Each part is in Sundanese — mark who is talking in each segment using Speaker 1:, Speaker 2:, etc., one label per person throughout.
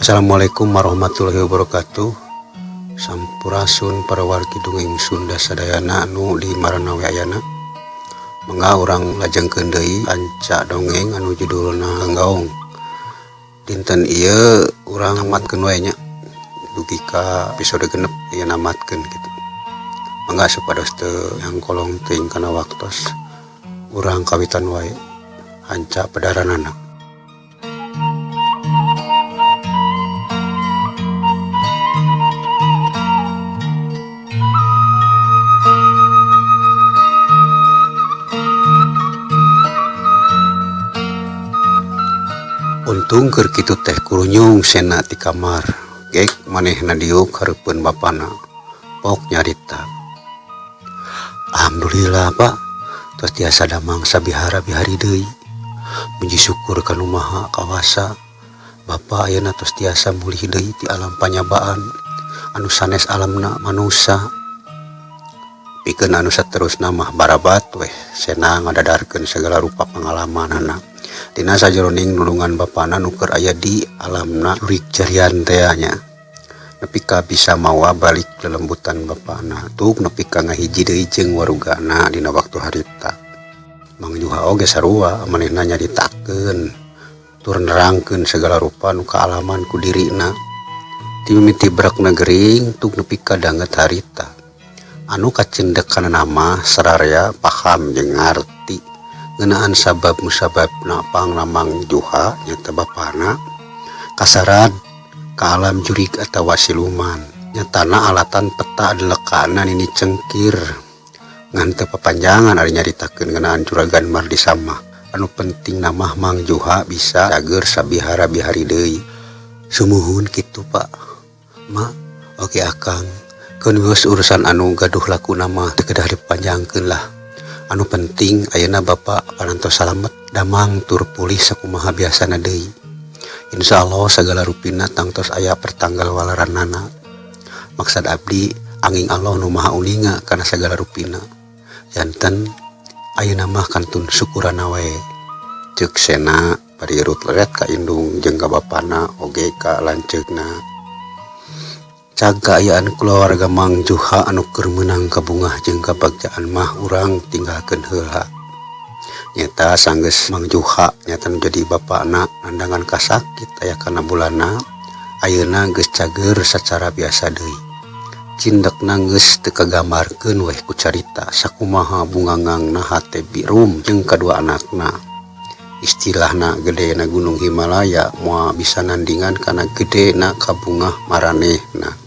Speaker 1: Assalamualaikum warahmatullahi wabarakatuh. Sampurasun para wargi dongeng Sunda sadayana anu di marana we ayana. Mangga urang lajengkeun deui anca dongeng anu judulna Ganggaong. Dinten ieu urang namatkeun wae nya dugi ka episode 6 ieu namatkeun kitu. Mangga supados teu nyangkolong teuing kana waktos urang kawitan wae anca pedaranana. Untung keur kitu teh kurunyung Sena ti kamar gek manehna diuk hareupeun bapana pok nyarita. Alhamdulillah Pak, tos tiasa damang sabihara bihari deui. Muji syukur ka Nu Maha Kawasa, Bapa ayeuna tos tiasa mulih deui ti alam panyabaan anu sanes alamna manusa. Pikeun anu saterusna mah barabat weh Sena ngadadarkeun segala rupa pangalamanana. Dina sajeroning nulungan bapana nu keur aya di alamna jurig jarian teh nya. Nepi ka bisa mawa balik lelembutan bapana tuk nepi ka ngahiji deui jeung warugana dina waktu harita. Mang Juha oge sarua manehna nyaritakeun tur nerangkeun segala rupa nu kaalaman ku dirina. Ti mimiti brekna gering tuk nepi ka danget harita. Anu kacendek kana nama sararea paham jeung ngarti ngeunaan sabab musababna pangna Mang Juha nyata bapana kasarad ka alam jurig atawa siluman. Nyatana alatan peta delekana Nini Cengkir ngan teu papanjangan ari nyaritakeun ngeunaan Juragan Mardi Samah. Anu penting namah Mang Juha bisa cager sabihara bihari deui. Sumuhun kitu Pak. Ma, oke Akang. Keun geus urusan anu gaduh lakuna mah teu kedah dipanjangkeun lah. Anu penting ayeuna Bapak parantos salamet damang tur pulih sakumaha biasana deui. Insyaallah sagala rupina tangtos aya pertanggal walaranana. Maksad abdi anging Allah nu Maha Uninga kana sagala rupina. Janten ayeuna mah kantun syukurana wae. Ceuk Sena bari rut-leret ka indung jeung ka bapana oge ka lanceukna. Cag kaayaan kulawarga Mang Juha anu keur meunang kabungah jeung kabagjaan mah urang tinggalkeun heula. Nyata sanggeus Mang Juha nyata nu jadi bapana nandangan kasakit aya kana bulana ayeuna geus cager sacara biasa deui. Cindekna geus teu kagambarkeun weh ku carita sakumaha bungangangna hate birum jeung kadua anakna. Istilahna gedena Gunung Himalaya moal bisa nandingan kana gedena kabungah maranehna.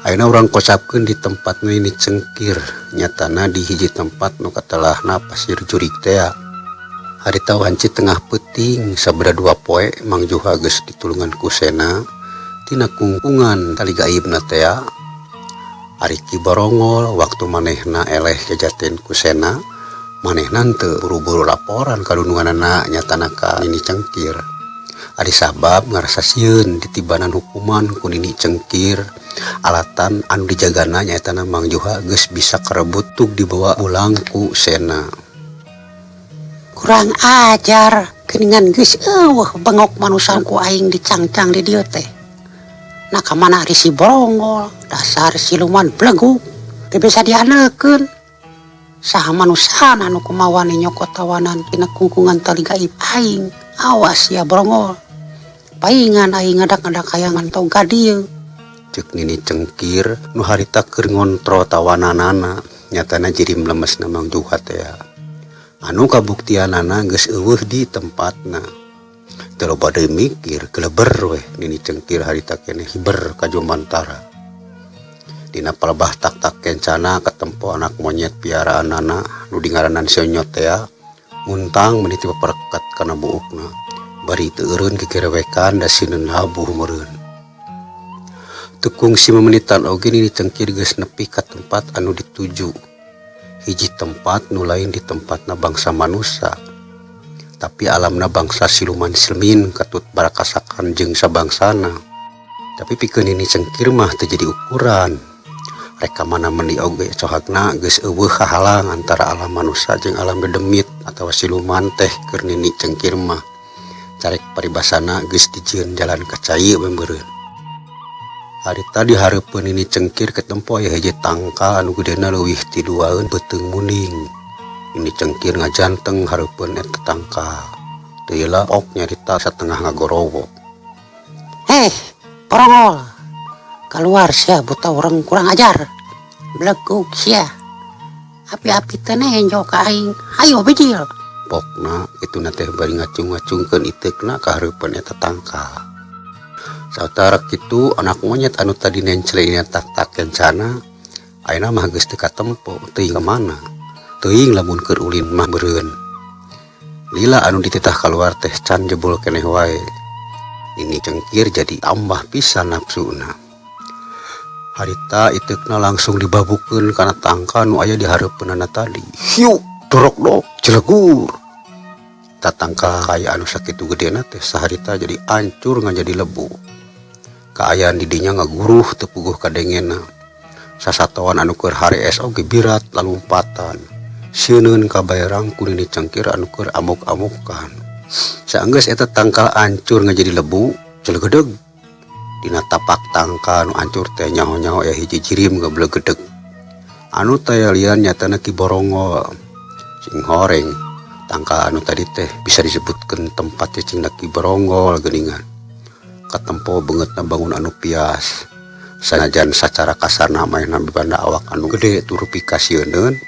Speaker 1: Ayeuna urang kocapkeun di tempat nu Nini Cengkir nyatana di hiji tempat nu katelahna pasir jurig tea. Harita wanci tengah peuting sabada 2 poe Mang Juha geus ditulungan ku Sena tina kungkungan tali gaibna tea. Ari Ki Borongol waktu manehna eleh jajaten ku Sena manehna teu buru-buru laporan ka dununganana nyatana ka Nini Cengkir. Ari sabab ngarasa sieun ditibanan hukuman ku Nini Cengkir alatan anu dijagana nyaetana Mang Juha geus bisa karebut tuk dibawa pulang ku Sena.
Speaker 2: Kurang ajar geuningan geus eueuh bengok manusa ku aing dicangcang di dieu teh. Nah ka mana ari si Borongol dasar siluman bleguk teu bisa dianeukeun. Saha manusana anu kumawani nyokot tawanan tina kungkungan tali gaib aing. Awas ya Borongol. Paingan aing ngadak-ngadak hayangan tong ka dieu.
Speaker 1: Ceuk Nini Cengkir nu harita keur ngontrol tawananana nyatana jirim lemesna Mang Juha teh. Anu kabuktianana geus eueuh di tempatna. Teu loba deui mikir geleber weh Nini Cengkir harita keneh hiber ka Jomantara. Dina palebah tak-tak kencana katempo anak monyet piaraanana nu dingaranan Sonyot tea muntang meuni ti paperekat kana buukna. Bari teu eureun gegerewekan da sineun labuh meureun. Teu kungsi mamenitan oge Nini Cengkir geus nepi ka tempat anu dituju. Hiji tempat nu lain di tempatna bangsa manusa. Tapi alamna bangsa siluman silmin katut barakasakan jeung sabangsana. Tapi pikeun Nini Cengkir mah teu jadi ukuran. Rek ka mana meuni oge cohagna geus eueuh hahalang antara alam manusa jeung alam dedemit atawa siluman teh keur Nini Cengkir mah. Carek paribasana geus dijieun jalan ka cai we meureun. Harita di hareupeun Nini Cengkir ketempo aya hiji tangkal anu gedena leuwih ti duaeun beuteung munding. Nini Cengkir ngajanteng hareupeun eta tangkal. Teu lila ok nyarita satengah ngagorowo.
Speaker 2: Heh, Borongol. Keluar sia, buta orang kurang ajar. Belegug sia. Api-api teh nenjo ka aing. Hayo bijil.
Speaker 1: Pokna kituna teh bari ngacung-ngacungkeun iteukna ka hareupeun eta tangkal. Sawatara kitu anak monyet anu tadi nencleina tak-tak kencana ayeuna mah geus teu katempo, teuing ka mana. Teuing lamun keur ulin mah meureun. Lila anu dititah kaluar teh can jebol keneh wae. Nini Cengkir jadi tambah pisan nafsuna. Harita iteukna langsung dibabukeun kana tangkal nu aya di hareupeunana tadi. Hiu, dorok dok, jelegur. Tatangkal kaya anu sakitu gedena teh saharita jadi ancur ngajadi lebu. Kaayaan di dinya ngaguruh teu puguh kadengena. Sasatoan anu keur harees oge birat lalumpatan. Sieuneun kabaerang ku Nini Cengkir anu keur amuk-amukan. Saenggeus eta tangkal ancur ngajadi lebu, celegedeg. Dina tapak tangkal nu ancur teh nyaho-nyaho aya hiji jirim ngablegedeg. Anu taya lian nyatana Ki Borongol. Sing horeng tangkal anu tadi teh bisa disebutkeun tempat cicingna Ki Borongol geuningan. Katempo beungeutna bangun anu pias. Sanajan sacara kasarna manehna bibanda awak anu gede tur pikasieuneun,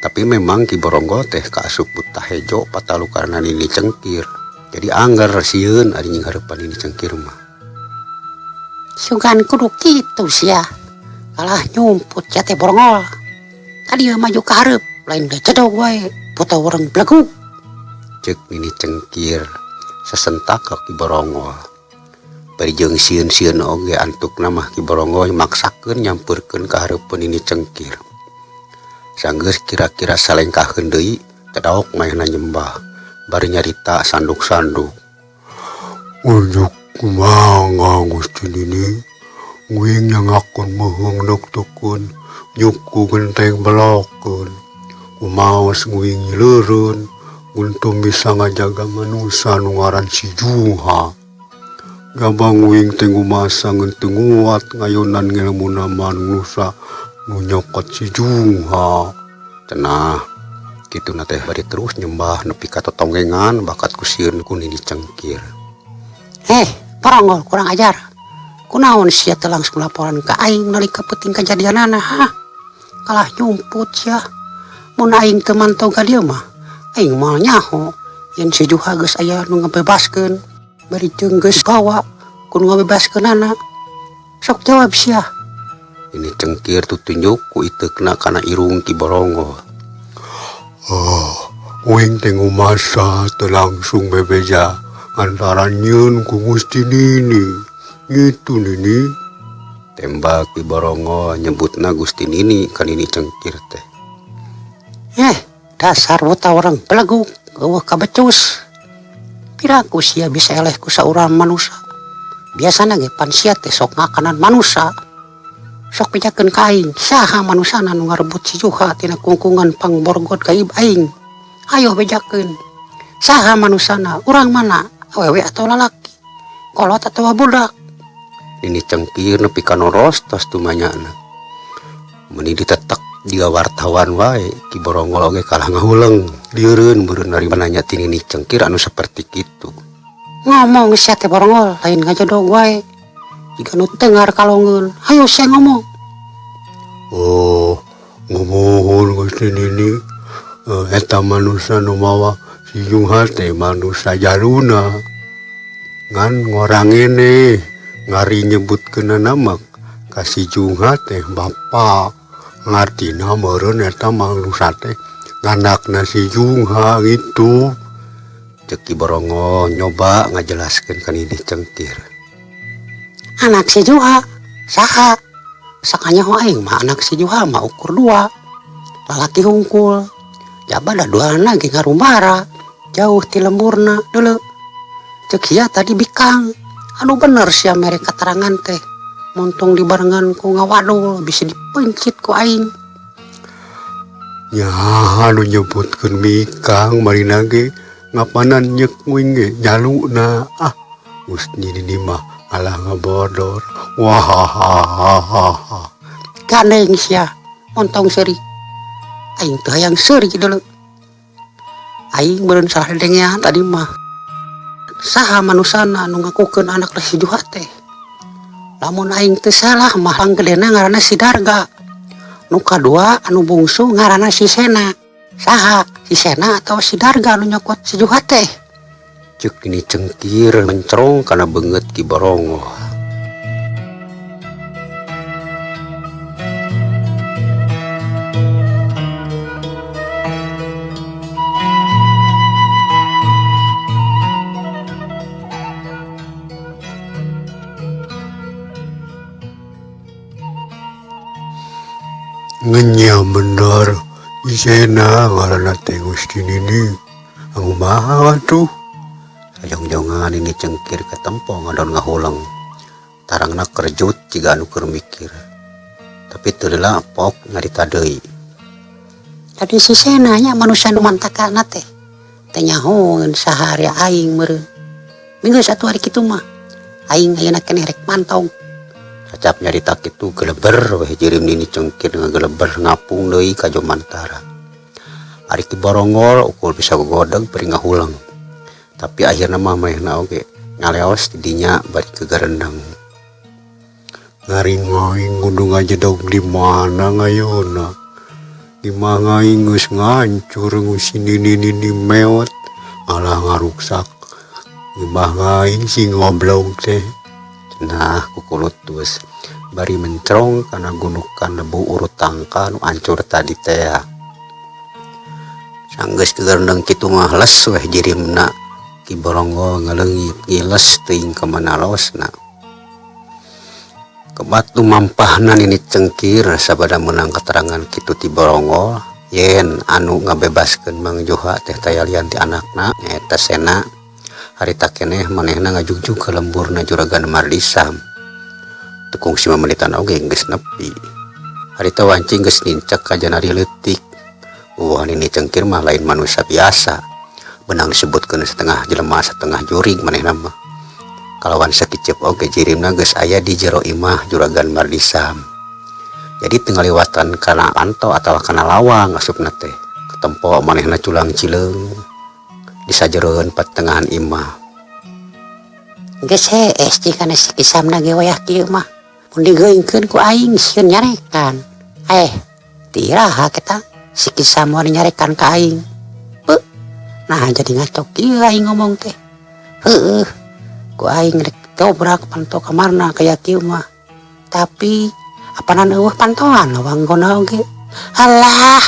Speaker 1: tapi memang Ki Borongol teh kaasup buta hejo patalukarna Nini Cengkir. Jadi angger sieun ari nyinghareupan Nini Cengkir mah.
Speaker 2: Sugan kudu kitu sia. Kalah nyumput sia teh, Borongol. Tadi maju ka hareup, lain cedog wae, buta urang belegug.
Speaker 1: Ceuk Nini Cengkir sesentak ka Ki Borongol. Bari jeung sieun-sieun oge antukna mah Ki Borongol maksakeun nyampeurkeun ka hareupeun Nini Cengkir. Sanggeus kira-kira salengkaheun deui, tadaok manehna nyembah bari nyarita sanduk-sanduk.
Speaker 3: Unjuk kumanga Gusti Nini, nguing nyangakun meuheung dugtukeun, nyuku genteng belokeun. Kumaos nguing nyileureun, untung bisa ngajaga manusa nu ngaran si Juha. Gabang nguing teh ngumasa ngeun teu nguat ngayonan ngelmuna manusa nu nyokot si Juha.
Speaker 1: Cenah kituna teh bari terus nyembah nepi ka totonggengan bakat ku sieun ku Nini Cengkir.
Speaker 2: Heh, Borongol kurang ajar. Kunaon sia teh langsung laporan ka aing nalika peuting kajadianana, ha? Kalah nyumput sia. Mun aing teu mantau ka dieu mah, aing moal nyaho yen si Juha geus aya nu ngabebaskeun. Bari jeung geus bawa ku nu ngabebaskeunana. Sok jawab sia.
Speaker 1: Nini Cengkir tutunjuk ku iteukna kana irung Ki Borongol.
Speaker 3: Ah, uing teh ngumasa teu langsung bebeja antara nyieun ku Gusti Nini. Gitu Nini.
Speaker 1: Tembak Ki Borongol nyebutna Gusti Nini ka Nini Cengkir teh.
Speaker 2: Eh, dasar buta orang belegug, eueuh kabecus. Piraku sia bisa eleh ku saurang manusa. Biasana ge pan sia teh sok ngakanan manusa. Sok bejakeun ka aing, saha manusana nu ngarebut si Juha tina kungkungan pangborgot gaib aing. Ayo bejakeun. Saha manusana, urang mana? Awewe atau lalaki? Kolot atau budak?
Speaker 1: Nini Cengkir nepi ka noros tos tumanyana. Meuni ditetek dia wartawan wae, Ki Borongol oge kalah ngahuleng. Lieureun meureun ari nanya ti Nini Cengkir anu saperti kitu.
Speaker 2: Ngomong sia teh Borongol, lain ngajedog wae. Jiga nu tengar kalongeun. Hayo sia ngomong.
Speaker 3: Oh, ngomong Gusti Nini. Eta manusa nu mawa si Juha teh manusa jaluna. Ngan ngorangene ngari nyebutkeun nama ka si Juha teh bapa. Ngartina meureun eta manusa teh nganakna si Juha gitu.
Speaker 1: Ceuk Ki Borongol nyoba ngajelaskeun ka Nini Cengkir.
Speaker 2: Anak si Juha, saha? Sakanyaho aing mah anak si Juha mah ukur dua. Lalaki hungkul. Jaba da duana ge ngarumbara. Jauh ti lemburna deuleu. Ceuk sia tadi bikang. Anu bener sia mere katerangan teh. Montong dibarengan ku ngawadul bisa dipencit ku aing.
Speaker 3: Nya anu nyebutkeun bikang marina ge Ngapanan nyek uing ge jaluna. Ah, geus nini mah alah ngabodor. Wahahaha.
Speaker 2: Gandeng sia, montong seuri. Aing teu hayang seuri deuleu. Aing meureun salah dedengean tadi mah. Saha manusana anu ngakukeun anak si Juha teh? Lamun aing teu salah mah panggedena ngaranna si Darga. Nu kadua anu bungsu ngaranna si Sena. Saha? Si Sena atau si Darga anu nyokot si Juha teh?
Speaker 1: Ceuk Nini Cengkir mencrong kana beungeut Ki Borongol.
Speaker 3: Ngenya bener isena ngaranna teh Gusti Nini. Kumaha atuh?
Speaker 1: Sajongjongan Nini Cengkir katempo ngadon ngahuleng. Tarangna kerjut jiga anu keur mikir. Tapi teu lila pok nyarita deui.
Speaker 2: Tadi si Sena nya manusia nu mantakana teh. Teh nyahoeun saha ari aing meureun. Minggu satu hari kitu mah. Aing ayeuna keneh rek mantog.
Speaker 1: Cacap nyarita kitu geleber weh jirim Nini Cengkir ngageleber ngapung deui ka Jomantara. Ari Ki Borongol ukul bisa gogodeg bari ngahuleng. Tapi akhirna mah manehna oge ngaleos di dinya bari kegerendeng.
Speaker 3: Ngaring aing kudu ngajedog di mana ngayona. Di mana aing geus ngancur si Nini Nini meot alah ngaruksak. Imah aing si ngoblong teh.
Speaker 1: Nah kukulut terus bari mencrong kana gunukan lebu urut tangka nu ancur tadi teh. Sanggeus kegerendeng kitu mah les weh jirimna Ki Borongol ngaleungit ngiles teuing ka mana losna. Kebat lumampahna Nini Cengkir sabada meunang keterangan kitu ti Borongol yen anu ngabebaskeun Mang Juha teh taya lian ti anakna nyaeta Sena. Harita keneh manehna ngajugjug ka lemburna Juragan Mardisam. Teu kungsi mamenitan oge geus nepi. Harita wanci geus nincak ka janari leutik. Wah Nini Cengkir mah lain manusia biasa. Benang disebutkeun setengah jelema setengah jurig manehna mah. Kalawan sakiceup oge jirimna geus aya di jero imah Juragan Mardisam. Jadi teu ngaliwatan kana panto atawa kana lawang asupna teh. Ketempo manehna culang cileung di sajeroeun patengahan imah.
Speaker 2: Geus hees jigana si Kisamna ge wayah kieu mah. Mun digeungkeun ku aing sieun nyarekan. Tiraha kita si Kisam wani nyarekan ka aing. Beuh. Nah jadi ngaco kieu aing ngomong teh. Heueuh. Ku aing rek dobrak panto kamarna kaya kieu mah. Tapi apanan eueuh pantoan lawang gona oge. Alah,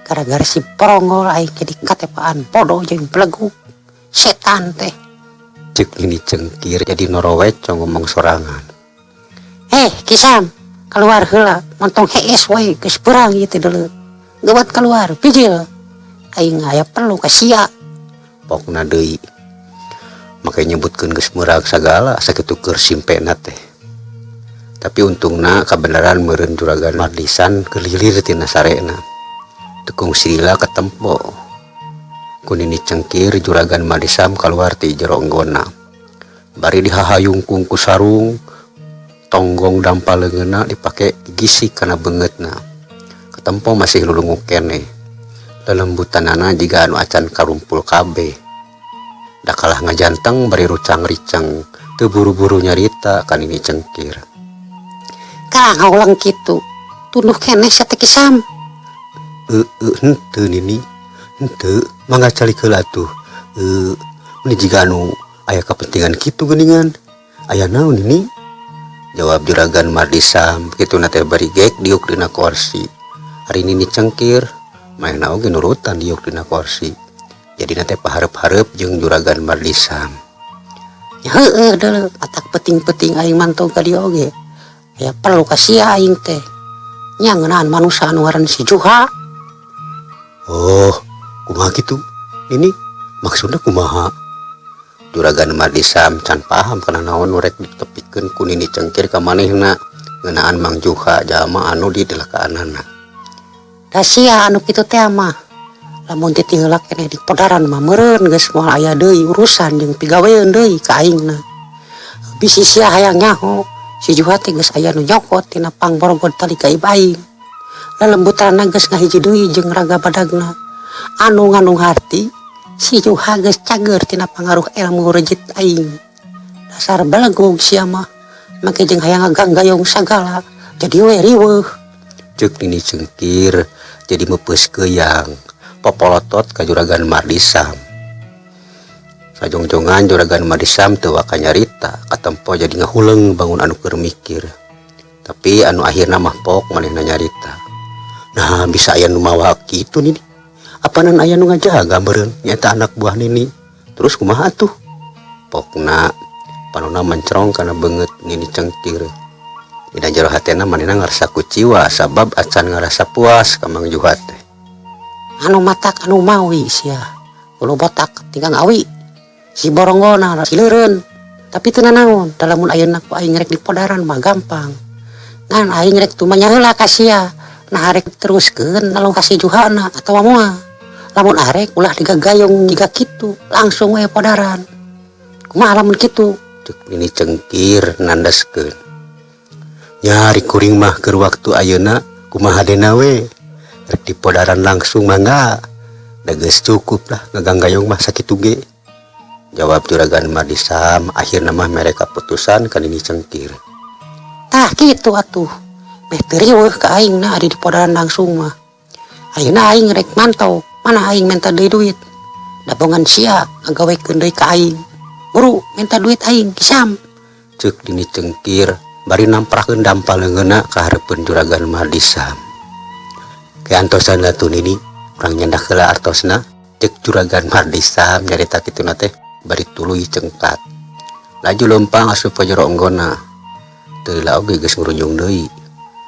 Speaker 2: gara-gara si Borongol aing jadi katepaan bodoh jeung belegug setan teh.
Speaker 1: Ceuk Nini Cengkir jadi norowec ngomong sorangan.
Speaker 2: Kisam, keluar heula, montong hees we geus beurang ieu teh deuleu. Geuwat keluar, bijil. Aing aya perlu ka sia.
Speaker 1: Pokna deui. Make nyebutkeun geus meurag sagala sakitu keur simpena teh. Tapi untungna kabeneran meureun Juragan Mardisan keur lilir tina sarena. Teu kungsi lila katempo. Ku Nini Cengkir Juragan Mardisam kaluar ti jero enggonna. Bari dihahayungkung ku sarung, tonggong dampal leungeunna dipake gisik kana beungeutna. Katempo masih lulunguk keneh. Lelembutanana jiga anu acan karumpul kabeh. Da kalah ngajanteng bari rucang-riceng, teu buru-buru nyarita ka Nini Cengkir.
Speaker 2: Kah ngaulang kitu, tunduh keneh sia teh Kisam.
Speaker 1: Henteu Nini, henteu, mangga calik heula atuh. Meni jiga anu aya kepentingan kitu geuningan. Aya naon Nini? Jawab Juragan Mardisam, kituna teh bari gek diuk dina korsi. Ari Nini Cengkir, manehna oge nurutan diuk dina korsi. Jadina teh pahareup-hareup jeung Juragan Mardisam.
Speaker 2: Ya heueuh deuleu, atak penting-penting aing mantog ka dieu oge. Aya perlu ka sia aing teh. Nya ngeunaan manusa anu ngaran si Juha.
Speaker 1: Oh, kumaha kitu? Nini, maksudna kumaha? Juragan Mardisam can paham kana naon nu rek ditepikeun ku Nini Cengkir ka manehna ngeunaan Mang Juha jalma anu di delakaanana.
Speaker 2: Da sia anu kitu teh mah. Lamun ti heula keneh di podaran mah meureun geus moal aya deui urusan jeung pigaweun deui ka aingna. Bisi sia hayang nyaho, si Juha teh geus aya nu nyokot tina pangborogod tali gaib aing. Lelembutanna geus ngahiji deui jeung raga badagna. Anu ngandung harti, si Juha geus cager tina pangaruh ilmu rejit aing. Dasar belegug sia mah, make jeung hayang ngaganggayong sagala, jadi we riweuh.
Speaker 1: Ceuk Nini Cengkir jadi meupeus keuyang popolotot ka Juragan Mardisam. Sajongjongan Juragan Mardisam teu waka nyarita, katempo jadi ngahuleng bangun anu keur mikir. Tapi anu akhirna mah pok manehna nyarita. Nah, bisa aya nu mawa kitu, Nini. Apanan aya nu ngajaga meureun nyaeta anak buah Nini. Terus kumaha atuh? Pokna panona mencrong kana beungeut Nini Cengkir. Dina jero hatena manehna ngarasa kuciwa sabab acan ngarasa puas ka Mang Juha teh.
Speaker 2: Anu matak anu mawi sia. Ulu botak tinggal ngawi. Si boronggona sileureun. Tapi teu nanaon, da lamun ayeuna ku aing rek di podaran mah gampang. Ngan aing rek tumanya heula ka sia. Nah, arek teruskeun nalong ka si Juhana atawa moal. Lamun arek, ulah digagayong jiga kitu, langsung we podaran. Kumaha lamun kitu?
Speaker 1: Ceuk Nini Cengkir nandaskeun. Nya, ari kuring mah keur waktu ayeuna kumaha dena we. Rek dipodaran langsung mangga. Da geus cukup lah ngaganggayong mah sakitu ge. Jawab Juragan Mardisam, akhirna mah mere kaputusan ka Nini Cengkir.
Speaker 2: Tah, kitu atuh. Meh teu riweuh ka aing na ari di podaran langsung mah. Ayeuna aing rek mantau, mana aing minta deui duit. Dabongan sia ngagawekeun deui ka aing. Buru minta duit aing, Kisam.
Speaker 1: Ceuk Nini Cengkir bari namprakeun dampal leungeunna ka hareupeun Juragan Mardisam. "Ke antosan atuh, Nini, urang nyandak heula artosna," ceuk Juragan Mardisam nyarita kituna teh bari tuluy cengkat. Laju leumpang asup ka jero enggonna. Teu lila oge geus ngurunjung deui.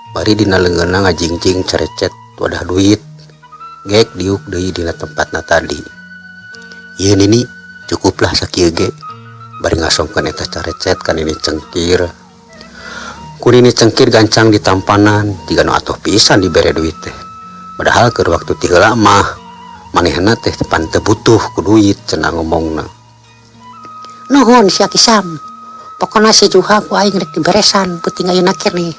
Speaker 1: Bari dina leungeunna ngajingjing carecet wadah duit. Gek diuk deui dina tempatna tadi. "Ieu, Nini, cukuplah sakieu ge," bari ngasongkeun eta carecet ka Nini Cengkir. Ku Nini Cengkir gancang ditampanan, jiga nu atoh pisan dibere duit teh. Padahal keur waktu ti heula mah manehna teh pan teu butuh ku duit cenah ngomongna.
Speaker 2: Nuhun sia, Kisam. Pokona si Juha ku aing rek diberesan peuting ayeuna keneh.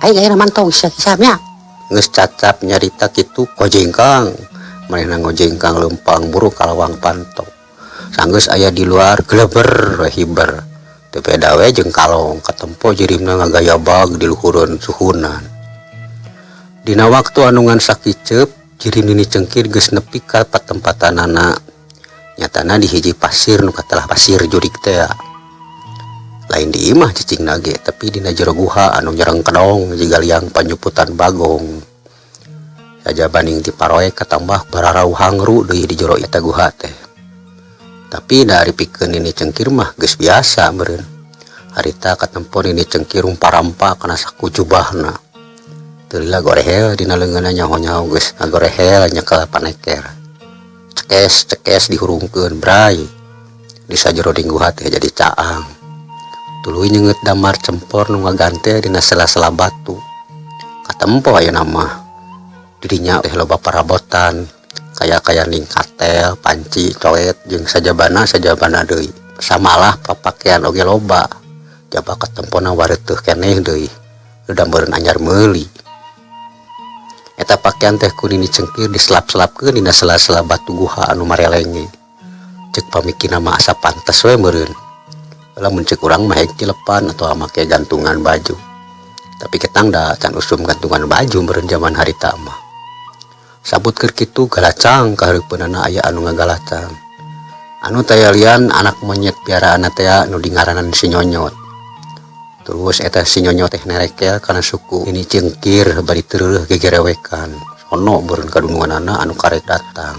Speaker 2: Aing ayeuna mantau sia, Kisam, nya.
Speaker 1: Geus cacap nyarita kitu, kojengkang manehna ngojengkang leumpang buru ka lawang panto. Sanggeus aya di luar, geleber we hiber. Teu beda we jeung kalong, katempo jirimna ngagayabag di luhureun suhunan. Dina waktu anu ngan sakiceup, jirim Nini Cengkir geus nepi ka patempatanana. Nyatana di hiji pasir nu katelah pasir jurig teh. Lain di imah cicingna ge, tapi dina jero guha anu nyereng kedong jiga liang panyuputan bagong. Sajabaning ti paroek, katambah bararau hangru deui di jero eta guha teh. Tapi da ari pikeun Nini Cengkir mah geus biasa meureun. Harita katempo Nini Cengkir rumpa-rampa kana saku jubahna. Teu lila gorehel dina leungeunna, nyaho-nyaho geus ngagorehel nyekel paneker. Cekes cekes dihurungkeun, bray. Di sajeroning guha teh jadi caang. Tuluy nyeungeut damar cempor nu ngagante dina sela-sela batu. Katempo ayeuna mah didinya teh loba parabotan, kaya-kaya ning katel, panci, coet jeung sajabana sajabana deui. Samalah papakean oge loba. Jaba katempona wareuteuh keneh deui. Udah meureun anyar meuli. Eta pakaian teh ku Nini Cengkir diselap-selapkeun dina sela-sela batu guha anu marelenge. Ceuk pamikirna mah asa pantes we meureun. Lamun ceuk urang mah hek cilepan atau make gantungan baju. Tapi ketang da can usum gantungan baju meureun zaman harita mah. Sabut keur kitu, galacang ka hareupeunana aya anu ngagalacang. Anu taya lian anak monyet piaraanna teh nu dingaranan si Nyonyot. Terus eta si Nyonyot teh nerekel kana suku Nini Cengkir bari tereuh gegerewekan. Sono meureun kadununganana anu karek datang.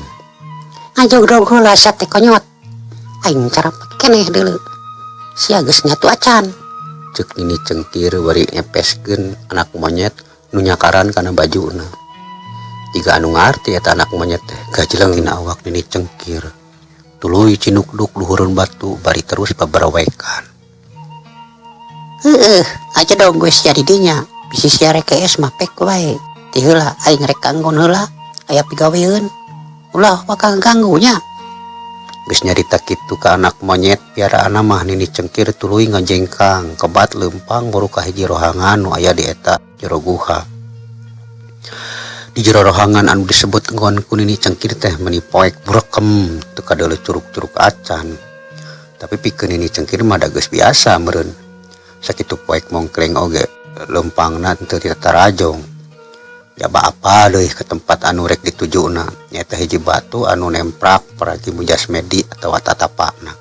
Speaker 2: Ngajogdog heula sia teh, konyot. Aing cara keneh deuleu. Sia geus nyatu acan?
Speaker 1: Ceuk Nini Cengkir bari ngepeskeun anak monyet nu nyakaran kana bajuna. Jiga anu ngarti eta anak monyet teh gajleng dina awak Nini Cengkir. Tuluy cinukduk luhureun batu bari terus babarewekan.
Speaker 2: Heeh, ngajedog geus sia di dinya. Bisi sia rek kees mah pek wae. Ti heula aing rek kanggon heula, aya pigaweun. Ulah bakal ganggu nya.
Speaker 1: Geus nyarita kitu ka anak monyet piaraanna mah Nini Cengkir tuluy ngajengkang kebat leumpang buru ka hiji rohangan nu aya di eta jero guha. Di jero rohangan anu disebut enggon ku Nini Cengkir teh meuni poek burekem teu kadeuleu curug-curug acan. Tapi pikeun Nini Cengkir mah da geus biasa meureun. Sakitu poek mongkleng oge leumpangna teu titarajong. Jaba apa deui ke tempat anu rek ditujuna nyaeta hiji batu anu nemprak paragi mujasmedi atawa tatapana.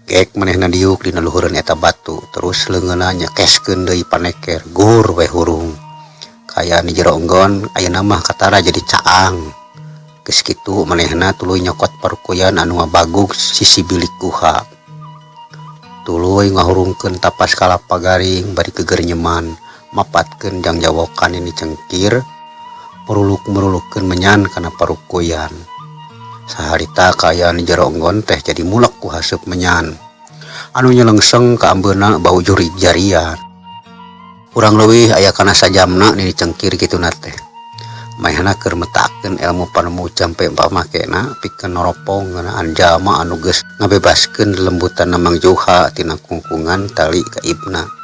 Speaker 1: Gek manehna diuk dina luhureun eta batu terus leungeunna nyekeskeun deui paneker gur we hurung. Kaayaan di jero enggon ayeuna mah katara jadi caang. Geus kitu manehna tuluy nyokot parukuyan anu ngabagug sisi bilik guha. Tuluy ngahurungkeun tapas kalapa garing bari gegernyeman mapatkeun jangjawokan Nini Cengkir meruluk-merulukeun menyan kana parukuyan. Saharita kaayaan di jero enggon teh jadi mulek ku haseup menyan. Anu nyelengseng ka ambeuna bau jurig jarian. Kurang leuwih aya kana sajamna Nini Cengkir kituna teh. Manehna keur metakeun ilmu panemu jampe pamakena pikeun noropong ngeunaan jalma anu geus ngabebaskeun lelembutanna Mang Juha tina kungkungan tali gaibna.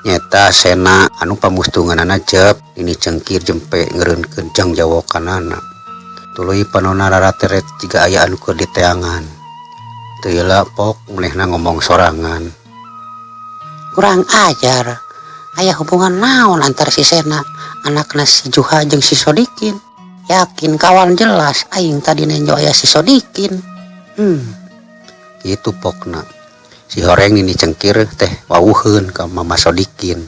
Speaker 1: Nyaeta Sena anu pamustunganana cep Nini Cengkir jempe ngeureunkeun jangjawokanana. Tuluy panonna rarateret jiga aya anu keur diteangan. Teu heula pok manehna ngomong sorangan.
Speaker 2: Kurang ajar. Aya hubungan naon antara si Sena anakna si Juha jeung si Sodikin. Yakin kawan jelas aing tadi nenjo aya si Sodikin.
Speaker 1: Kitu pokna. Si horeng Nini Cengkir teh wawuheun ka Mama Sodikin.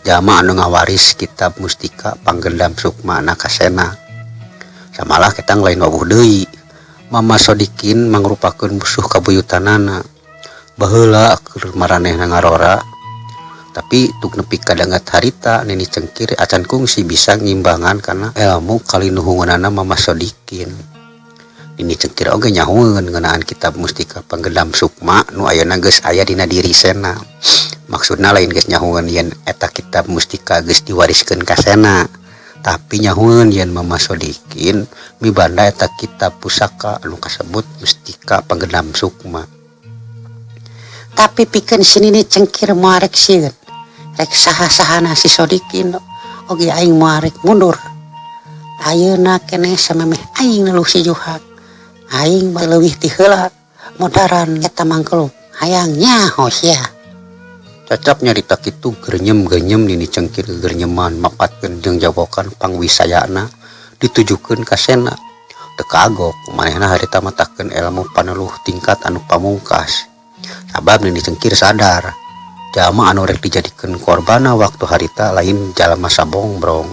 Speaker 1: Jalma anu ngawaris kitab mustika panggendam sukma na ka Sena. Samalah ketang lain wawuh deui. Mama Sodikin mangrupakeun musuh kabuyutanana. Baheula keur maranehna ngarora. Tapi tuk nepi ka dangat harita Nini Cengkir acan kungsi bisa ngimbangan kana ilmu kalinuhunganana Mama Sodikin. Nini Cengkir oge nyahueun ngeunaan kitab mustika panggendam sukma nu ayeuna geus aya dina diri Sena. Maksudna lain geus nyahueun yen eta kitab mustika geus diwariskeun ka Sena, tapi nyahueun yen Mama Sodikin mibanda eta kitab pusaka anu kasebut mustika panggendam sukma.
Speaker 2: Tapi pikeun si Nini Cengkir moal rek sieun. Rek saha-sahana si Sodikin oge aing moal rek mundur. Ayeuna keneh samemeh aing neluh si Juha. Aing leuwih ti heula modaran eta mangkeluk. Hayang nyaho sia.
Speaker 1: Cacap nyarita kitu gernyem-gernyem Nini Cengkir gegernyeman mapatkeun jeung jawokan pangwisayana ditujukeun ka Sena. Teu kagok manehna harita matakeun ilmu paneluh tingkat anu pamungkas. Sabab Nini Cengkir sadar jalma anu rek dijadikeun korbana waktu harita lain jalma sabongbrong.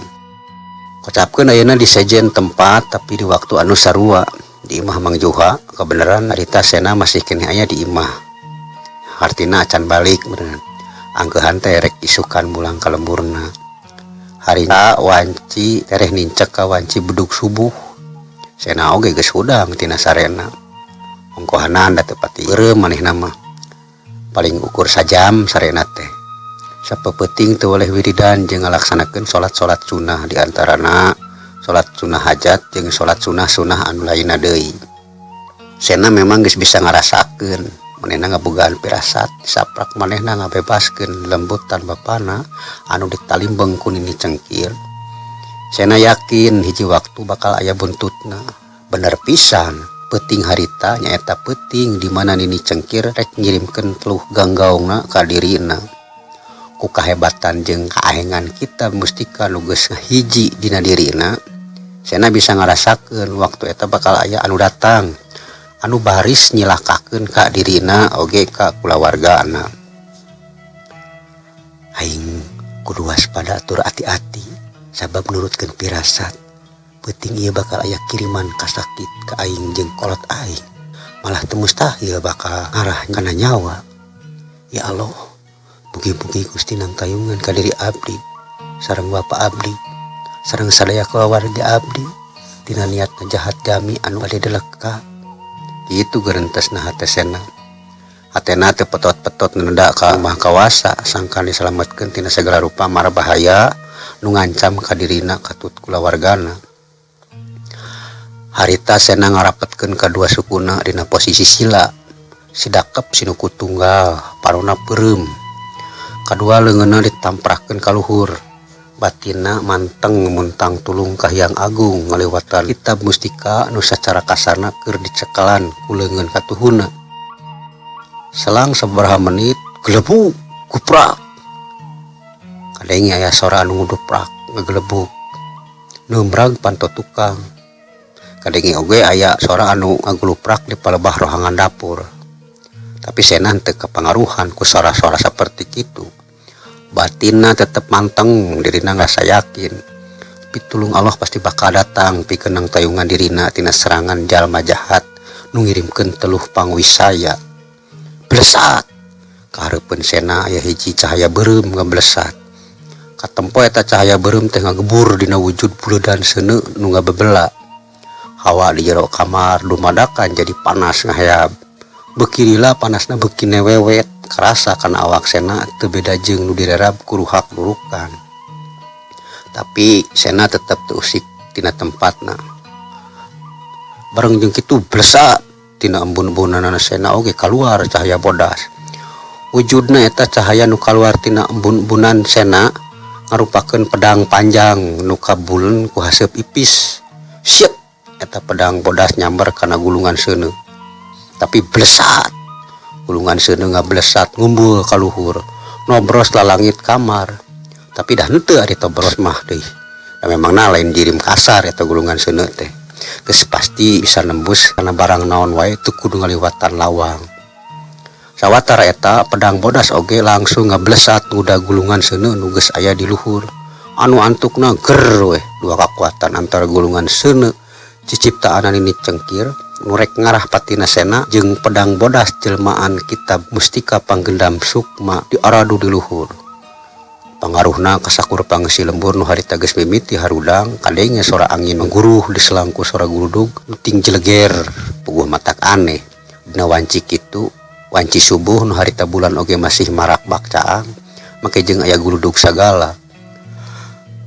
Speaker 1: Kocapkeun ayeuna di sejen tempat tapi di waktu anu sarua di imah Mang Juha kebenaran harita Sena masih keneh aya di imah. Hartina acan balik beneran. Angkeuhan teh rek isukan mulang ka lemburna. Harita wanci tereh nincek ka wanci bedug subuh. Sena oge geus hudang tina sarena. Ongkohanan da teu pati beureum manehna mah. Paling ukur sajam sarena teh. Sapeupeting teu weleh wiridan jeung ngalaksanakeun salat-salat sunah di antarana salat sunah hajat jeung salat sunah-sunah anu lainna deui. Sena memang geus bisa ngarasakeun manehna ngabogaan pirasat saprak manehna ngabebaskeun lembutan bapana anu ditalimbeng ku Nini Cengkir. Sena yakin hiji waktu bakal aya buntutna. Bener pisan peuting harita nyaeta peuting di mana Nini Cengkir rek ngirimkeun teluh ganggaungna ka dirina. Ku kahebatan jeung kaahengan kitab mustika nu geus ngahiji dina dirina, Sena bisa ngarasakeun waktu eta bakal aya anu datang anu baris nyilakakeun ka dirina oge ka kulawargana. Aing kudu waspada tur ati-ati sabab nurutkeun pirasat peuting ieu bakal aya kiriman kasakit ka aing jeung kolot aing. Malah teu mustahil bakal ngarah kana nyawa. Ya Allah, mugi-mugi Gusti nangtayungan ka diri abdi sareng bapa abdi sareng sadaya kulawarga abdi tina niat jahat jami anu bade deleka. Kitu gerentesna hate Sena. Hatena teu petot-petot nenda ka Maha Kawasa sangkan disalametkeun tina segala rupa mara bahaya nu ngancam ka dirina katut kulawargana. Harita Sena ngarapetkeun kadua sukuna dina posisi sila. Sidakep sinuku tunggal, parona peureum. Kadua leungeunna ditamprahkeun ka luhur. Batinna manteng muntang tulung ka Hyang Agung ngaliwatan kitab mustika nu sacara kasarna keur dicekalan ku leungeun katuhunna. Selang sababaraha menit, gelebug, guprak. Kadenge aya sora anu nguduprak, ngagelebug. Neumrag panto tukang. Kadenge oge aya sora anu ngaguluprak di palebah rohangan dapur. Tapi Sena teu kapangaruhan ku sora-sora saperti kitu. Batinna tetep manteng, dirina ngarasa yakin. Pitulung Allah pasti bakal datang pikeun nangtayungan dirina tina serangan jalma jahat nu ngirimkeun teluh pangwisaya. Blesat! Kahareupeun Sena aya hiji cahaya beureum ngablesat. Katempo eta cahaya beureum teh ngagebur dina wujud buleudan seuneu nu ngabebela. Hawa di jero kamar dumadakan jadi panas ngaheab. Beuki lila panasna beuki newewet, karasa kana awak Sena teu beda jeung nu direrab ku ruhak rurukan. Tapi Sena tetep teu usik tina tempatna. Bareng jeung kitu blesat tina embun-embunanana Sena oge kaluar cahaya bodas. Wujudna eta cahaya nu kaluar tina embun-embunan Sena ngarupakeun pedang panjang nu kabulen ku haseup ipis. Siet! Eta pedang bodas nyamber kana gulungan seuneu. Tapi blesat! Gulungan seuneu ngablesat ngumbul ka luhur, nobros lalangit kamar. Tapi dah henteu ari tobros mah deui. Da memangna lain jirim kasar eta gulungan seuneu teh. Geus pasti bisa nembus kana barang naon wae teu kudu ngaliwatan lawang. Sawatara eta pedang bodas oge langsung ngablesat nguda gulungan seuneu nu geus aya di luhur. Anu antukna ger weh dua kakuatan antara gulungan seuneu ciciptaan Nini Cengkir nu rek ngarah patina Sena jeung pedang bodas jelmaan kitab mustika panggendam sukma diaradu di luhur. Pangaruhna kasakur pangeusi lembur nu harita geus mimiti harudang kadenge sora angin mangguruh diselangku sora guludug nu ting jeleger puguh matak aneh. Dina wanci kitu wanci subuh nu harita bulan oge masih marak bak caang make jeung aya guludug sagala.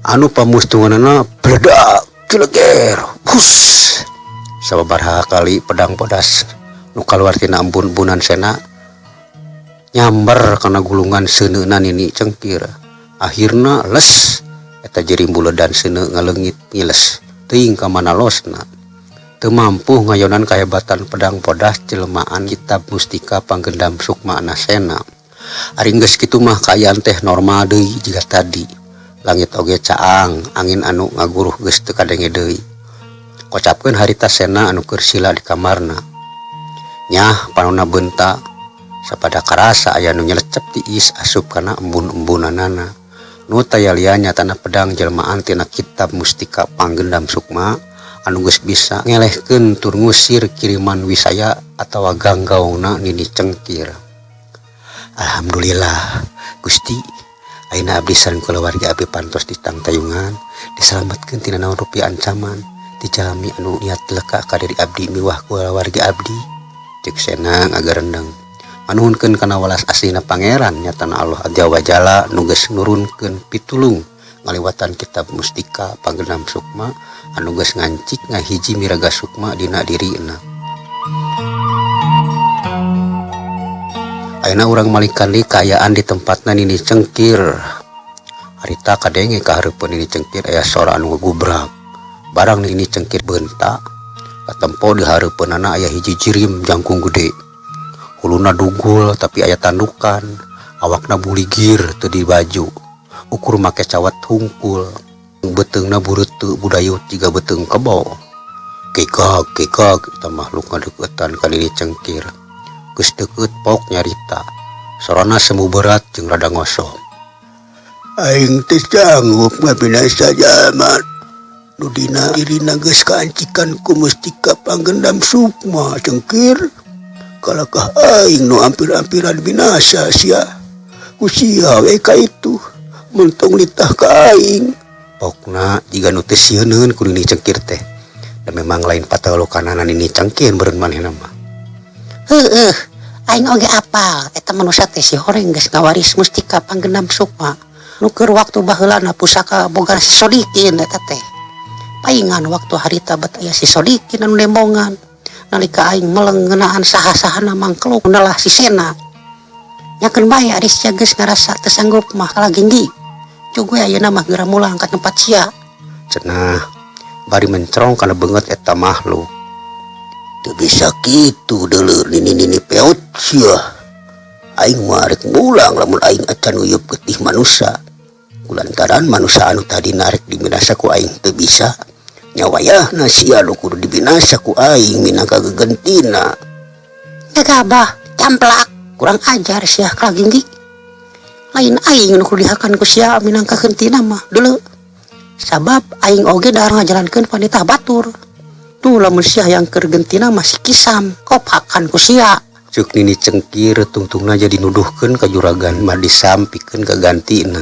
Speaker 1: Anu pamustunganana bledak jeleger hus sababaraha kali pedang bodas nu kaluar tina embun-embunan Sena nyamber kana gulungan seuneuna Nini Cengkir. Akhirna les eta jirim buledan seuneu ngaleungit ngiles teuing ka mana losna. Teu mampu ngayonan kahebatan pedang bodas jelmaan kitab mustika panggendam sukma na Sena. Ari geus kitu mah kaayaan teh normal deui jiga tadi. Langit oge caang, angin anu ngaguruh geus teu kadenge deui. Kocapkeun harita Sena anu keur sila di kamarna. Nyah panonna beunta sapada karasa aya nu nyelecep tiis asup kana embun-embunanana. Nu taya lian nyatana pedang jelmaan tina kitab mustika panggendam sukma anu geus bisa ngelehkeun tur ngusir kiriman wisaya atawa ganggaungna Nini Cengkir. Alhamdulillah Gusti, ayeuna abdi sareng kulawarga abdi pantos ditangtayungan, disalametkeun tina naon rupi ancaman ti jalmi anu niat leka ka diri abdi miwah kulawarga abdi. Ceuk Sena ngagarendeng. Manuhunkeun kana welas asihna Pangeran nyatana Allah Azza wa Jalla nu geus nurunkeun pitulung ngaliwatan kitab mustika panggendam sukma anu geus ngancik ngahiji miraga sukma dina dirina. Ayeuna urang malingkan deui kaayaan di tempatna Nini Cengkir. Harita kadenge ka hareupeun Nini Cengkir aya sora anu ngagubrak. Barang Nini Cengkir beunta, katempo di hareupeunana aya hiji jirim jangkung gede. Huluna dugul tapi aya tandukan, awakna buligir teu dibaju. Ukur make cawat hungkul, beuteungna bureuteu budayut jiga beuteung kebo. Kekag kekag eta makhluk ngadeuketan ka Nini Cengkir. Geus deukeut pok nyarita. Sorana semu berat jeung rada ngosom.
Speaker 3: Aing teu sanggup ngabinasa jalma nu dina dirina geus kaancikan ku mustika panggendam sukma Cengkir. Kalakah aing nu ampir-ampiran binasa sia. Ku sia we ka itu mentong nitah ka aing.
Speaker 1: Pokna jiga nu teu sieuneun ku Nini Cengkir teh. Da memang lain patalukanana Nini Cengkir meureun manehna mah.
Speaker 2: Heueuh, aing oge apal eta manusia teh si horeng geus ngawaris mustika panggendam sukma. Nu keur waktu baheulana pusaka boga si Sodikin eta teh. Paingan waktu harita bet aya si Sodikin anu nembongan. Nalika aing meleng ngeunaan saha-sahana mangkeluk nelah si Sena. Nyakeun bae ari sia geus ngarasa teu sanggup mah kalaginggi. Jug we ayeuna mah geura mulang ka tempat sia.
Speaker 1: Cenah bari mencrong kana beungeut eta makhluk.
Speaker 3: Teu bisa kitu deuleu nini-nini peot sia. Aing mah rek mulang lamun aing acan nguyup getih manusa. Kulantaran manusa anu tadi narek dibinasa ku aing teu bisa. Nya wayahna sia nu kudu dibinasa ku aing minangka gegentina.
Speaker 2: Gagabah, camplak, kurang ajar sia kalaginggi. Lain aing nu kudu dihakan ku sia minangka gentina mah deuleu. Sabab aing oge dahar ngajalankeun panitah batur. Tuh lamun sia yang keur gentina mah si Kisam, kophakan ku sia.
Speaker 1: Ceuk Nini Cengkir tungtungna jadi nuduhkeun ka juragan Mardisam pikeun kagantina.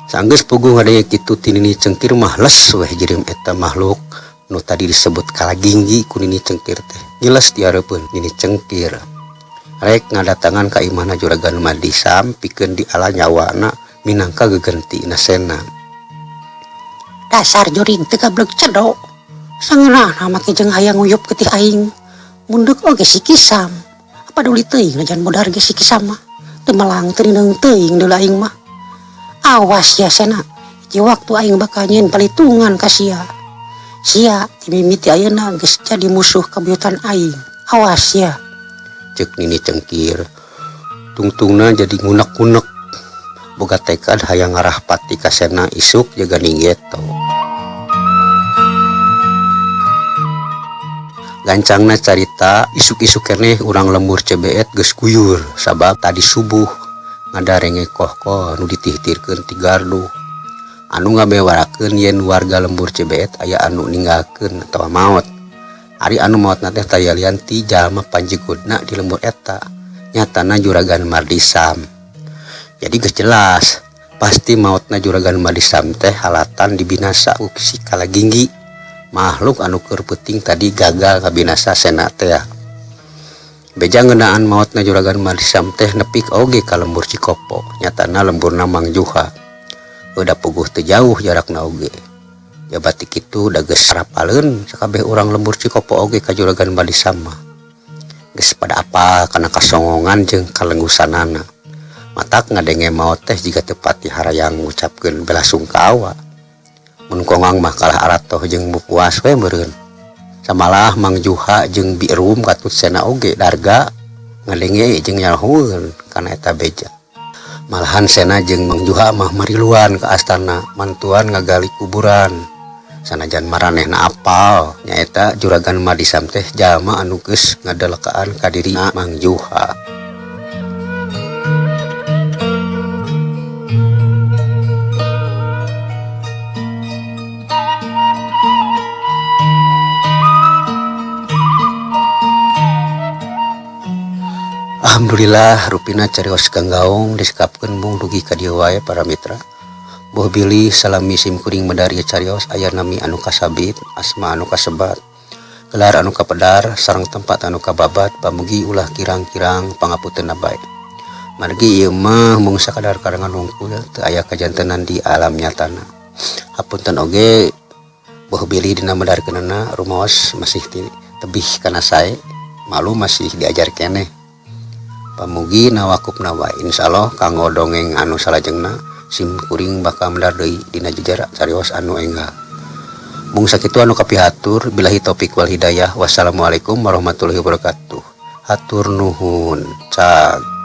Speaker 1: Sanggeus puguh ngadenge kitu ti Nini Cengkir mah les weh jirim eta makhluk nu tadi disebut kalaginggi ku Nini Cengkir teh. Ngiles di hareupeun Nini Cengkir. Rek ngadatangan ka imahna juragan Mardisam pikeun diala nyawana minangka gegentina Sena.
Speaker 2: Dasar jurig teu gablek cedo. Sangeunahna make jeung hayang nguyup getih aing. Munduk oge si Kisam. Paduli teuing najan modar ge si Kisam mah. Teu melang teu nineung teuing deuleu aing mah. Awas ya Sena, hiji waktu aing bakal nyieun palitungan ka sia. Sia ti mimiti ayeuna geus jadi musuh kabuyutan aing. Awas ya.
Speaker 1: Ceuk Nini Cengkir. Tungtungna jadi ngunek-ngunek. Boga tekad hayang ngarahpati ka Sena isuk jaga ninggeto. Gancangna carita isuk-isuk keneh urang lembur CBet geus guyur sabab tadi subuh ngadarenge kohkoh nu ditihtirkeun ti gardu anu ngabewarakeun yen warga lembur CBet aya anu ninggalkeun atawa maot. Ari anu maotna teh taya lian ti jalma panjegudna di lembur eta nyatana juragan Mardisam. Jadi geus jelas pasti maotna juragan Mardisam teh halatan dibinasa ku si kalaginggi. Makhluk anu keur peuting tadi gagal kabinasa Sena teh. Beja ngeunaan maotna juragan Mardisam teh nepik oge ka lembur Cikopo, nyatana lemburna Mang Juha. Udah puguh teu jauh jarakna oge. Jabati kitu da geus rapaleun sakabeh urang lembur Cikopo oge ka juragan Mardisam mah. Geus pada apal kana kasongongan jeung kalenggusanana. Matak ngadenge maot teh jiga teu pati harayang ngucapkeun belasungkawa. Mun kongang mah kalah aratoh jeung puas we meureun. Samalah Mang Juha jeung Birum katut Sena oge darga ngadenge jeung nyahueun kana eta beja. Malahan Sena jeung Mang Juha mah mariluan ka astana mantuan ngagali kuburan. Sanajan maranehna apal nyaeta juragan Mardisam teh jalma anu geus ngadelekaan ka dirina Mang Juha. Alhamdulillah rupina carios Ganggaung disekapkeun mung dugi ka dieu wae para mitra. Boh bilih salami sim kuring medar ieu carios aya nami anu kasabit, asma anu kasebat, gelar anu kapedar, sareng tempat anu kababat, pamugi ulah kirang-kirang pangapuntenna bae. Margi ieu mah mung sakadar karangan hungkul teu aya kajantenan di alam nyatana. Hapunten oge boh bilih dina medarkeunana rumaos masih tebih kana sae, malu masih diajar keneh. Pamugi nawakupna wae insyaallah kanggo dongeng anu salajengna sim kuring bakal medar deui dina jejer carios anu enggal. Mung sakitu anu kapihatur billahi taufik wal hidayah. Wassalamualaikum warahmatullahi wabarakatuh. Hatur nuhun. Cag.